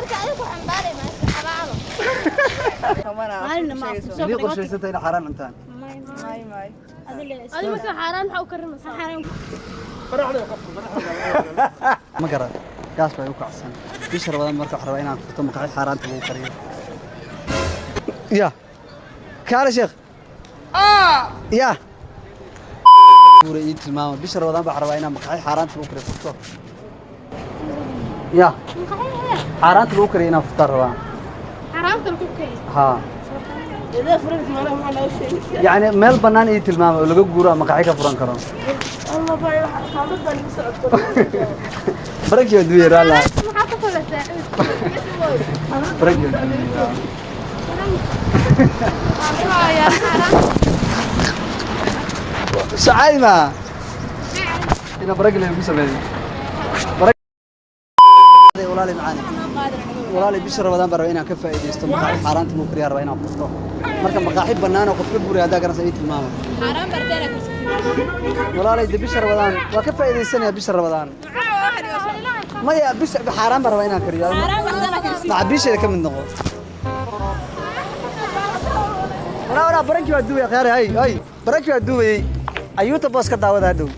Marka adigu xambaari ma xabaalo. Idii qorshaysantay inay xaaraan cuntaan? May, may. Adiga marka xaaraan maxaa u karinaysaa? Xaaraan. Ma garan, gaas baa igu kacsan bisha Rabadaan. Marka waxaan rabaa inaan furto maqaaxi xaaraanta lagu kariyo. Ya kaale sheekh, ya guura ii tilmaama. Bisha Rabadaan baan rabaa inaan maqaaxi xaaraanta lagu kariyo furto. Ya xaaraanta lagu kariyo inaan furtaan rabaa. Xaaraanta lagu kariyo. Haa, yacni meel bannaan ii tilmaama oo laga guuro ama maqaaxi ka furan karo. Barakii adduunya raala. Maxaa ku falasaa? Barakii adduunya. Waa xaaraan. Sacaadi maa ina baragi lagu sameeyo. Walaali macaani, walaali, bisha Rabadaan baan rabaa inaan ka faa'iidaysto. Maqaaxi xaaraanta lagu kariyaa rabaa inaan furto. Marka maqaaxi bannaan oo qof ka guuraya haddaa garanaysa ii tilmaama. Xaaraan barteena kursi. Walaalay, de bisha Rabadaan waa ka faa'iidaysanaya bisha Rabadaan. Maya, bisha xaaraan baan rabaa inaan kariyo. Xaaraan barteena kursi. Macabiisheeda ka mid noqo. Walaa walaa, barankii waa duubay khiyaare. Hay hay, barankii waa duubayey. Ayuuta boos ka daawada hadhow.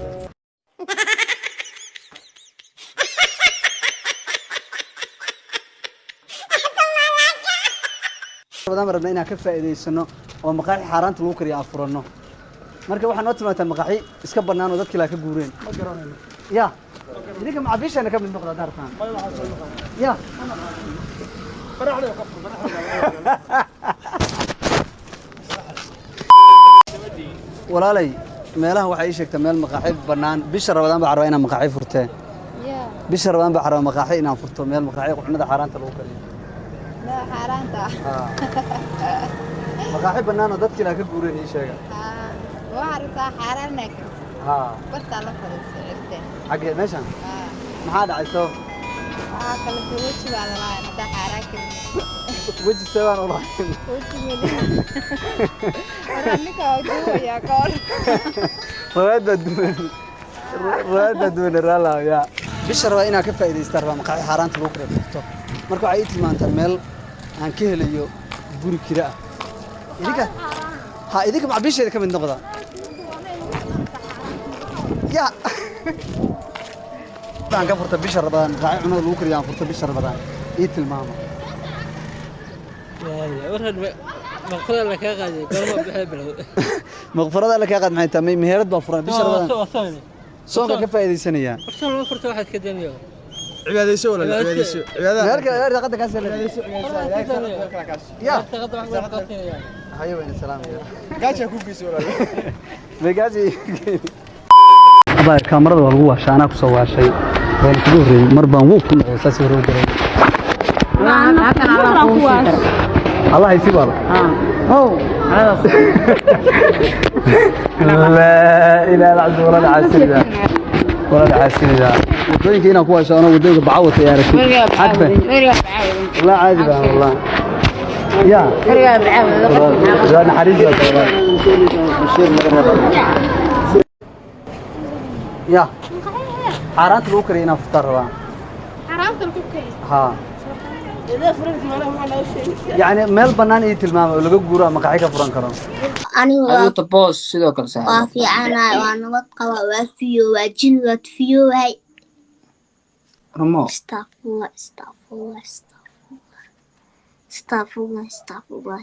Rabadaan baan rabnaa inaan ka faa'iidaysano oo maqaaxi xaaraanta lagu kariyo aan furanno. Marka waxaa noo tilmaantaa maqaaxi iska bannaan oo dadkii laa ka guureen. Ma garanayno. Ya idinka macabiisheena ka mid noqda haddaa rabtaan. Ya walaalay, meelaha waxay ii sheegtaa meel maqaaxi bannaan. Bisha Rabadaan baa rabaa inaan maqaaxi furtee. Bisha Rabadaan baa rabaa maqaaxi inaan furto, meel maqaaxi cunnada xaaraanta lagu kariyo. Xaaraanta. Haa. Maqaaxi bannaan oo dadkii laa ka guureen ii sheega. Waxaa rabtaa xaaraan inaa karto? Haa. Bartaa la fadhiiso cirteen. Xaggee meeshan? Maxaa dhacay sabab? Waxaa kale weji baa lalahayn haddaa xaaraan karin. Weji sabaan u lahayn. Weji melihi. Ninka waa duubayaa ka hor. Rawaad baa duwan, rawaad baa duwan raala. Ya bisha rabaa inaan ka faa'iidaystaan rabaa maqaaxi xaaraanta lagu kariyo furto. Marka waxay ii tilmaantaa meel aan ka helayo guri kira ah. Idinka ha, idinka macabiisheeda ka mid noqda. Ya aan ka furta bisha Rabadaan maqaaxi cunada lagu kariyo aan furto bisha Rabadaan ii tilmaama. Maqfurada la kaa qaaday goorma bixi bilowday? Maqfarada alla kaa qaad maxay tahay? Meherad baa furan bisha Rabadaan. Waa soon. Soonka ka faa'iidaysanayaa. Soon lama furto, waxaad ka damiyo. Cibaadayso walaal, cibaadayso, cibaadada. Meel kale irsaaqada kaas ya. Shaqada wax loo qaatinayaa. Hayo, wayna salaamaya. Gaaja ku geyso walaal. Megaasi abaa, kaamarada waa lagu waashaa. Anaa kusoo waashay, waan kugu horreeyey. Mar baan wow ku noqday saas hore u garay. Allah isi baaba. Laa ilaaha illa anta, walaal caasinida, walaal caasinida. Wadooyinka inaan ku waasho anoo wadooyinka bacawata yaa aragtid xadfa. Wallah caadi baan wallah ya لا naxariis baa tahay ya. Xaaraanta lagu kariyo inaan furtaan rabaa. Xaaraanta lagu kariyo. Haa, yacni meel bannaan ii tilmaama oo laga guuro ama maqaaxi ka furan karo. Anigu waa Ayuuta boos sidoo kale waa saaxiib. fiicanahay, waa nabad qaba, waa fiyo, waa jin, waa fiyoowahay. Rumo. Astaghfirullah, astaghfirullah, astaghfirullah, astaghfirullah, astaghfirullah.